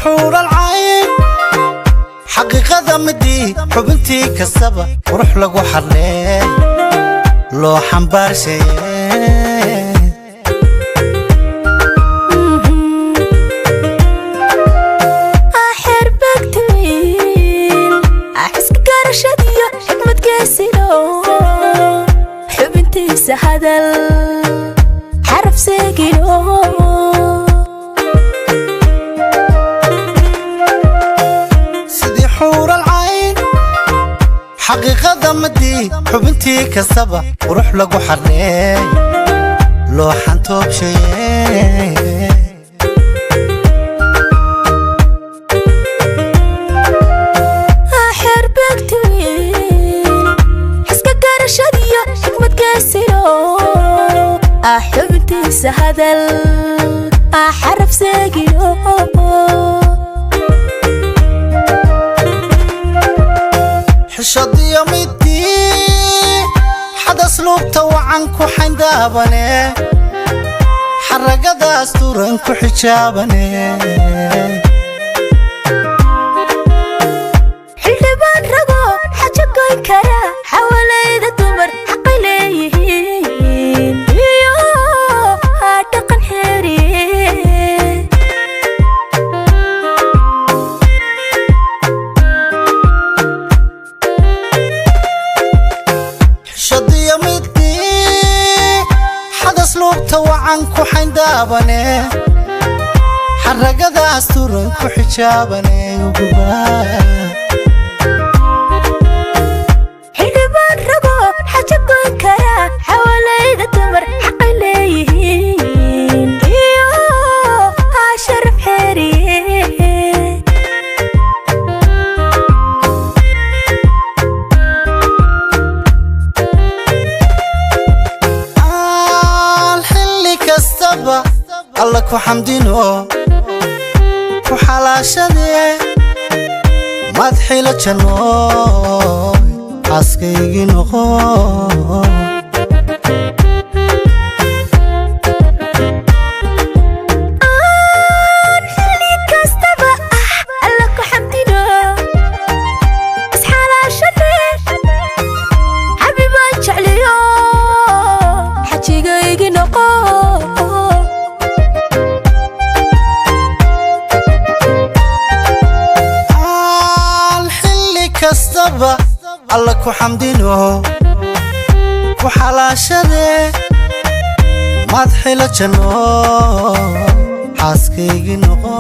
Xuuralcayn xaqiiqada midii, xubintii kastaba qurux lagu xarlee, loo xambaarshaye. Xerbegtwiil xiska garashadiyo xikmad geesino, xubintiisa hadal xaraf seegino. Sidii xuuralcayn xaqiiqada midii, xubintii kastaba qurux lagu xarlee, loo xantoobshaye. Xerbegtwiil xiska garashadiyo xikmad geesino, xubintiisa hadal xaraf seegino. Xishadiyo midii xadasluubta wacan ku xayndaabane, xaragadaas turan ku xijaabane. Xildhibaan rago xajo goyn kara, xawalayda dumar xaqay leeyihiin iyo dhaqan xeeriye. Xishadiyo midii xadasluubta wacan ku xayndaabane, xaragadaas turan ku xijaabane uguba. Xildhibaan rago xajo goyn kara, xawalayda dumar xaqay leeyihiin iyo sharaf xeeriye. Aan xilli kastaba Alla ku xamdino, ku xalaashadee, maad xilo jannooy, xaaskaygii noqo. Aan xilli kastaba Alla ku xamdino, isxalaashade, xabibaan jecliyo, xajigaygi noqo. Aan xilli kastaba Alla ku xamdino, ku xalaashadee, maad xilo jannooy, xaaskaygii noqo.